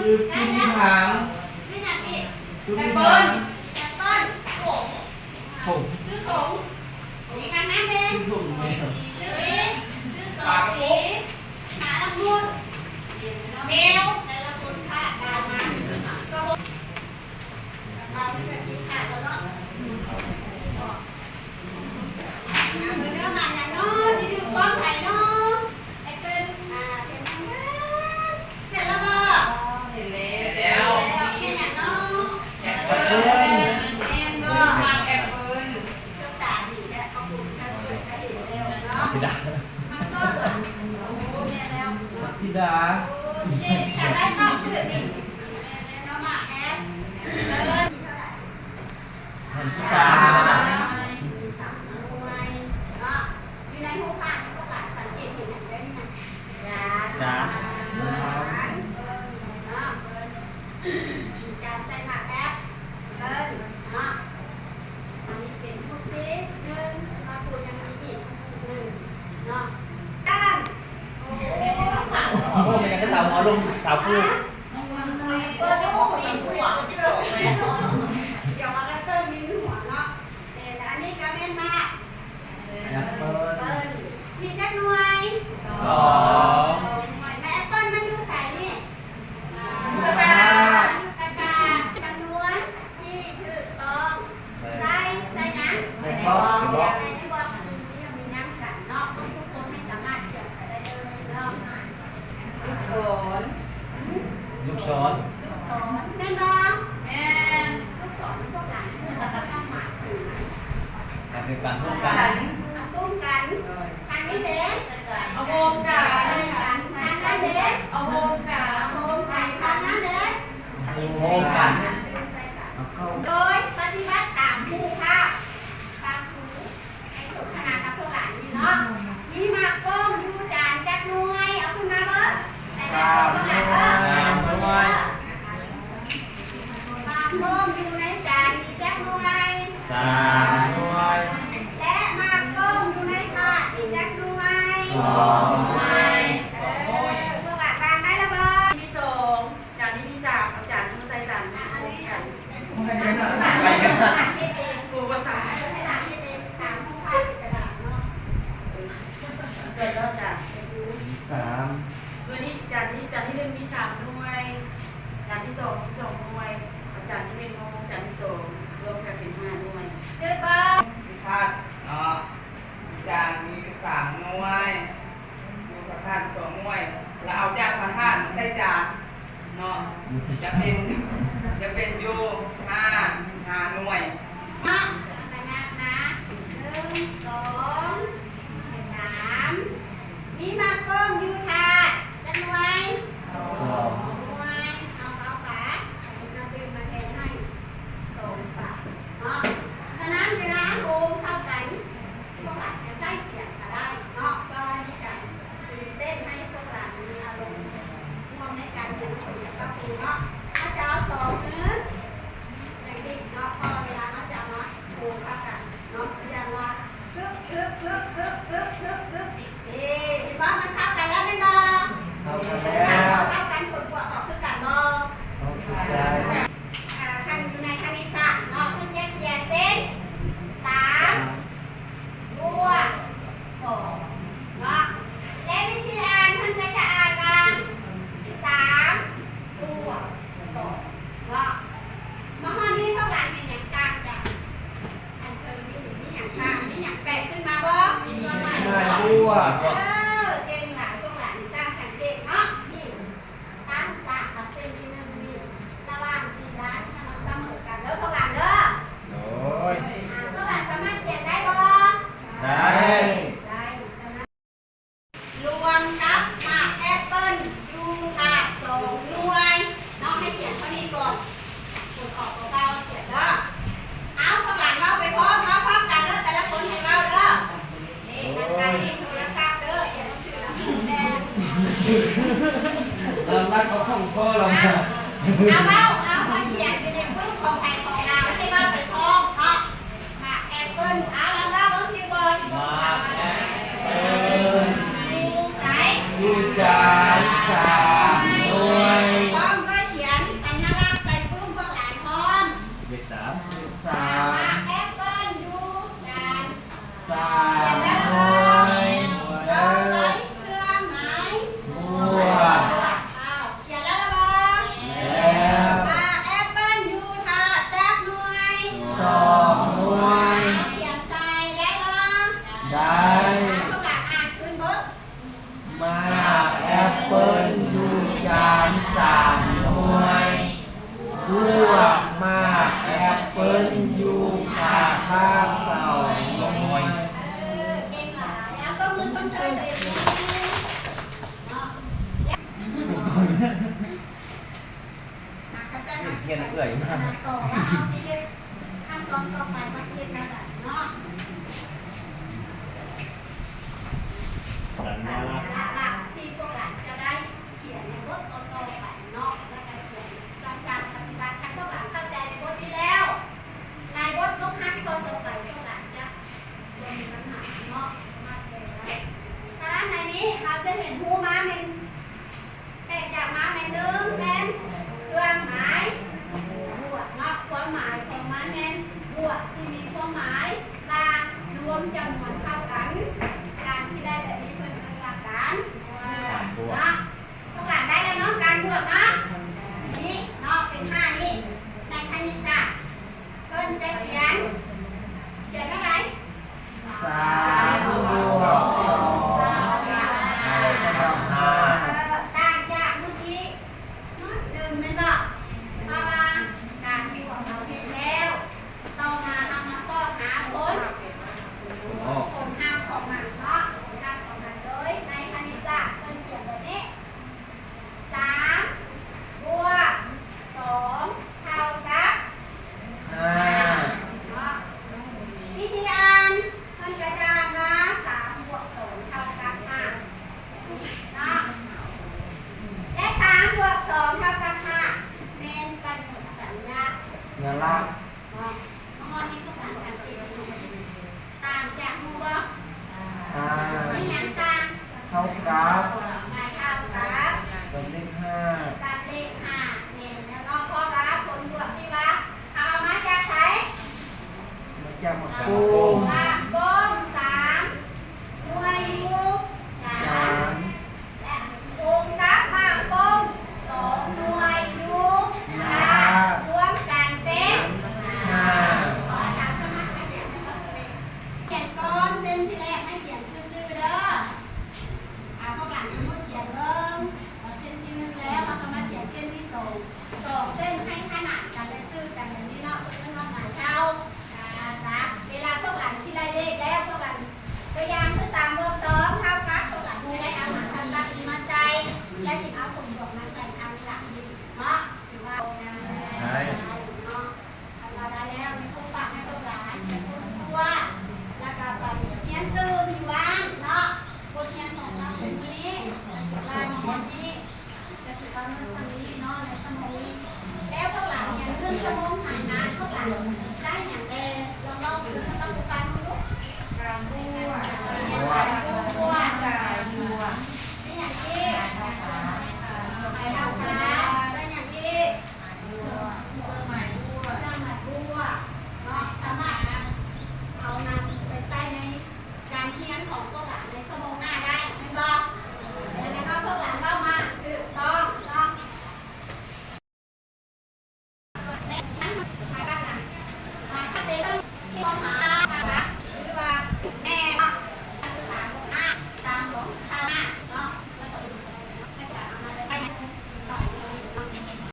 ຄື ແມ່ນຫຍັງອີກ? ຄື ແອັບເປິ້ນ ແອັບເປິ້ນ ຖົງ ຊື່ຖົງ ອີກທາງນັ້ນເດ້ ຊື່ຖົງ ຊື່ອີກ ຊື່ສໍສີ ໝາກລະມຸດ ແມວ ແຕ່ລະຄົນຄາດເດົາມາ ກະເອົາທີ່ແບບນີ້ຂາດແລ້ວເນາະ ເບິ່ງເດີ ໝາກຫຍັງເນາະ ຊິຖືກຕ້ອງໃຜເນາະ ແອັບເປິ້ນ ອ່າ ເຫັນແລ້ວບໍ່? ເຫັນແລ້ວ ເຫັນແລ້ວ ເຫັນຫຍັງເນາະ? ແອັບເປິ້ນ ແມ່ນບໍ່? ໝາກແອັບເປິ້ນ ດວງຕາດີແລ້ວ ຂອບຄຸນ ເພິ່ນກະເຫັນແລ້ວເນາະ ມັກຊອບ ໂອ້ ແມ່ນແລ້ວ ມັກສີດາ ໂອ້ ເກັ່ງ ຢາກໄດ້ຕອບຖືກນີ້ ແມ່ນແລ້ວເນາະ ໝາກແອັບເປິ້ນ ແມ່ນສາມ ມີສາມໜ່ວຍເນາະ ຢູ່ໃນຮູບພາບນີ້ ພວກຫຼານສັງເກດເຫັນຫຍັງໄດ້ນີ້ນະ? ຈານ ຈານ ເບິ່ງເນາະ ເບິ່ງ ຈານໃສ່ໝາກແອັບເປິ້ນເນາະ ອັນນີ້ເປັນຮູບທີໜຶ່ງ ມາຄູຍັງມີອີກຮູບໜຶ່ງເນາະ ຈານ ໂອ້ ໂອ້ ແມ່ນກະເອົາຫົວລົງ ສາວຜູ້ ດຽວມາແອັບເປິ້ນມີຫົວເນາະ ເອີ ແລະ ອັນນີ້ກະແມ່ນໝາກແອັບເປິ້ນ ມີຈັກໜ່ວຍ? ສອງ ສອງໜ່ວຍ ແລະ ແອັບເປິ້ນມັນຢູ່ໃສນີ້? ຢູ່ກະດາດ ຢູ່ກະດາດ ຈຳນວນທີ່ຖືກຕ້ອງ ໃສ່ ໃສ່ຫຍັງ? ໃສ່ບອກ ໃສ່ບອກ ໃສ່ໃນບອກສີທີ່ມັນມີນຳກັນເນາະ ທຸກຄົນໃຫ້ສາມາດຂຽນໃສ່ໄດ້ເລີຍເນາະ ລູກສອນ ລູກສອນ ລູກສອນ ແມ່ນບໍ່? ແມ່ນ ລູກສອນ ພວກຫຼານ ຄວາມໝາຍຄື ການຖືກກັນ ຮ່ວມກັນ ອ່າ ຮ່ວມກັນ ທາງນີ້ເດ້ ເອົາໂຮມກັນ ທາງນັ້ນເດ້ ເອົາໂຮມກັນ ເອົາໂຮມກັນ ທາງນັ້ນເດ້ ໂຮມກັນ ໂດຍປະຕິບັດຕາມຮູບພາບ ຕາມຄູ ໃຫ້ສົນທະນາກັບພວກຫຼານນີ້ເນາະ ມີໝາກໂປ້ງຢູ່ຈານຈັກໜ່ວຍ? ເອົາຂຶ້ນມາເບິ່ງ ໃສ່ໜ້າໂຕພວກຫຼານເດີ ແຕ່ລະຄົນເດີ ໝາກໂປ້ງຢູ່ໃນຈານມີຈັກໜ່ວຍ? ສາມໜ່ວຍ ແລະ ໝາກໂປ້ງຢູ່ໃນຖາດມີຈັກໜ່ວຍ? ສອງໜ່ວຍ ເອີ ພວກຫຼານວາງໄດ້ລະບໍ່? ທີສອງ ຈານນີ້ມີສາມ ເອົາຈານນີ້ມາໃສ່ຈານນີ້ ອັນນີ້ ໂອ້ ພາສາ ສາມ ໂຕນີ້ ຈານນີ້ ຈານທີໜຶ່ງມີສາມໜ່ວຍ ຈານທີສອງມີສອງໜ່ວຍ ເອົາຈານທີໜຶ່ງມາຮວມຈານທີສອງ ລວມກັນເປັນຫ້າໜ່ວຍ ຖືກຕ້ອງ ພາດເນາະ ຈານມີຢູ່ສາມໜ່ວຍ ຢູ່ພະທາດສອງໜ່ວຍ ລະເອົາຈາກພະທາດມາໃສ່ຈານເນາະ ຈະເປັນ ຈະເປັນຢູ່ຫ້າ ຫ້າໜ່ວຍ ເນາະ ລະກະນັບມາ ໜຶ່ງ ສອງ ສາມ ມີໝາກໂປ້ງຢູ່ຖາດຈັກໜ່ວຍ? ສອງໜ່ວຍ ເອົາ ເອົາປາ ເອົານ້ຳດື່ມມາແທນໃຫ້ສອງຝາເນາະ ສະນັ້ນເວລາໂຮມເຂົ້າກັນ ພວກຫຼານຈະໃຊ້ສຽງກະໄດ້ເນາະ ເພື່ອໃຫ້ມີການຕື່ນເຕັ້ນ ໃຫ້ພວກຫຼານມີອາລົມຮ່ວມໃນການຮຽນໜັງສືກັບຄູເນາະ ເຮົາຈະເອົາສອງມືຈັ່ງຊີ້ເນາະ ພໍເວລາເຮົາຈະເອົາມາໂຮມເຂົ້າກັນເນາະ ຢ່າງວ່າ ຮຶບ ຮຶບ ຮຶບ ຮຶບ ຮຶບ ຮຶບ ຮຶບ ເອີ ເຫັນບໍ່? ມັນເຂົ້າກັນແລ້ວແມ່ນບໍ່? ເຂົ້າກັນແລ້ວ ເຂົ້າກັນ ຜົນບວກອອກຄືກັນບໍ່? ອອກຄືກັນ ອ່າ ຄັນຢູ່ໃນຄະນິດສາດເນາະ ເພິ່ນຈະຂຽນເປັນ ສາມ ບວກ ສອງ ເນາະ ແລະ ວິທີອ່ານເພິ່ນກະຈະອ່ານວ່າ ສາມ ບວກ ສອງ ເນາະ ມາຮອດນີ້ພວກຫຼານເຫັນຫຍັງຕ່າງຈາກ ອັນເທິງນີ້ມີຫຍັງຕ່າງ ມີຫຍັງແປກຂຶ້ນມາບໍ່? ມີໜ່ວຍບວກ ເອີ ເກັ່ງຫຼາຍ ພວກຫຼານນີ້ຊ່າງສັງເກດເນາະ ນີ້ ຕັ້ງສາມກັບເສັ້ນທີໜຶ່ງນີ້ ລະຫວ່າງສີ່ດ້ານນີ້ມັນສະເໝີກັນເດີພວກຫຼານເດີ ໂດຍ ອ່າ ພວກຫຼານສາມາດຂຽນໄດ້ບໍ່? ໄດ້ ໄດ້ ສະນັ້ນ ລວມກັບໝາກແອັບເປິ້ນຢູ່ຖາດສອງໜ່ວຍເນາະ ໃຫ້ຂຽນເທົ່ານີ້ກ່ອນ ຜົນອອກຕົວເກົ່າຂຽນເດີ ເອົາ ພວກຫຼານເວົ້າໄປພ້ອມ ເວົ້າພ້ອມກັນເດີ ແຕ່ລະຄົນໃຫ້ເວົ້າເດີ ນີ້ ທາງການເຮັດໂທລະສັບເດີ ຂຽນໜັງສືນຳໝູ່ແດ່ ເອີ ມັນກໍຂອງພໍ່ລະ ເອົາ ເວົ້າ ເອົາ ຂ້ອຍຂຽນຢູ່ໃນປຶ້ມຂອງໃຜຂອງລາວ ໃຫ້ເວົ້າໄປພ້ອມເນາະ ໝາກແອັບເປິ້ນ ເອົາ ລອງເວົ້າເບິ່ງ ຈື່ບໍ່? ໝາກແອັບເປິ້ນ ຢູ່ໃສ? ຢູ່ຈານສາມໜ່ວຍ ພ້ອມດ້ວຍຂຽ ເລື້ອຍມາ ຕໍ່ວ່າເຮົາຊິເຮັດ ຂັ້ນຕອນຕໍ່ໄປເຮົາຊິເຮັດແນວໃດເນາະ. ສັນຍາລັກ ສັນຍາລັກທີ່ພວກຫຼານຈະໄດ້ຂຽນໃນບົດຕໍ່ໆໄປເນາະ ແລ້ວກໍຂຽນສ້າງໆປະຕິບັດ. ຄັນພວກຫຼານເຂົ້າໃຈໃນບົດນີ້ແລ້ວ ໃນບົດຝຶກຫັດຂໍ້ຕໍ່ໄປພວກຫຼານຈະບໍ່ມີບັນຫາເນາະ ສາມາດແປໄດ້. ສະນັ້ນໃນນີ້ເຮົາຈະຮຽນຮູ້ມາແມ່ນ ແຕກຈາກມາແມ່ນ ໜຶ່ງ ແມ່ນເຄື່ອງໝາຍບວກເນາະ ຄວາມໝາຍຂອງມັນແມ່ນບວກ ທີ່ມີຄວາມໝາຍວ່າລວມຈຳນວນເທົ່າກັນ. ການທີ່ໄລ່ແບບນີ້ເພິ່ນເອີ້ນວ່າການບວກເນາະ. ພວກຫຼານໄດ້ແລ້ວເນາະ ການບວກເນາະ ນີ້ເນາະ ເປັນຫ້ານີ້ ໃນຄະນິດສາດ ເພິ່ນຈະຂຽນ ຂຽນແນວໃດ? ສາມບວກສອງເທົ່າກັບຫ້າ ຕ່າງຈາກມື້ກີ້ໜ້ອຍໜຶ່ງແມ່ນບໍ່? ເພາະວ່າການບວກເຮົາເຮັດແລ້ວ ຕໍ່ມາເຮົາມາຊອກຫາຜົນ ຜົນຮັບຂອງມັນເນາະ ຜົນຮັບຂອງມັນ. ໂດຍໃນຄະນິດສາດເພິ່ນຂຽນແບບນີ້ ສາມບວກສອງເທົ່າກັບຫ້າເນາະ. ວິທີອ່ານ ເພິ່ນກໍຈະອ່ານວ່າ ສາມບວກສອງເທົ່າກັບຫ້າເນາະ ແລະ ສາມບວກສອງເທົ່າກັບຫ້າ ແມ່ນກຳນົດສັນຍາ ຍາລັກ ເນາະ. ຮອດນີ້ພວກທ່ານສັງເກດເຫັນ ຕ່າງຈາກໝູ່ບໍ່? ຕ່າງ. ມີຫຍັງຕ່າງ? ເທົ່າກັບ. ໝາຍເທົ່າກັບ ກັບເລກຫ້າ. ກັບເລກຫ້າ ແມ່ນແລ້ວເນາະ ເພາະວ່າຜົນບວກທີ່ວ່າເຮົາເອົາມາຈາກໃສ? ມາຈາກໝາກປົງ. ໝາກປົງສາມໜ່ວຍຢູ່ຈານ ແລະ ກົງກັບໝາກປົງສອງໜ່ວຍຢູ່ໜ້າ ລວມກັນເປັນຫ້າ. ຂໍອາສາສະໝັກຂະຫຍັນໃຫ້ເບິ່ງເປັນ ຂຽນກ່ອນ ເສັ້ນທີແລກໃຫ້ຂຽນຊື່ໆເດີ. ອາ ພວກຫຼານສົມມຸດຂຽນເບິ່ງ ເສັ້ນທີໜຶ່ງແລ້ວ ເຮົາກໍມາຂຽນເສັ້ນທີສອງ ສອງເສັ້ນໃຫ້ຂະໜານກັນ ແລະ ຊື່ກັນແບບນີ້ເນາະ ເພິ່ນເອີ້ນວ່າໝາຍເທົ່າ ອ່າ ກັບ ເວລາພວກຫຼານຄິດໄລ່ເລກແລ້ວ ພວກຫຼານ ຕົວຢ່າງຄື ສາມບວກສອງເທົ່າກັບ ພວກຫຼານຈະໄດ້ເອົາໝາຍເທົ່າກັບນີ້ມາໃສ່ ແລ້ວຈຶ່ງເອົາຜົນບວກມາໃສ່ທາງຫຼັງນີ້ເນາະ ຖືວ່າ ໄດ້ເນາະ. ຄັນວ່າໄດ້ແລ້ວ ມີຜູ້ຝາກໃຫ້ພວກຫຼານໄປຄົ້ນຄວ້າ ແລ້ວກໍໄປຮຽນຕື່ມຢູ່ບ້ານເນາະ. ບົດຮຽນຂອງເຮົາໃນມື້ນີ້ ໃນມື້ນີ້ ກໍຖືວ່າເມື່ອສ່ຳນີ້ເນາະ ໃນຊົ່ວໂມງນີ້ ແລ້ວພວກຫຼານຮຽນໜຶ່ງຊົ່ວໂມງຜ່ານມາ ພວກຫຼານໄດ້ຫຍັງແດ່? ລອງເວົ້າສູ່ທ່ານຜູ້ຟັງດູ. ການບວກ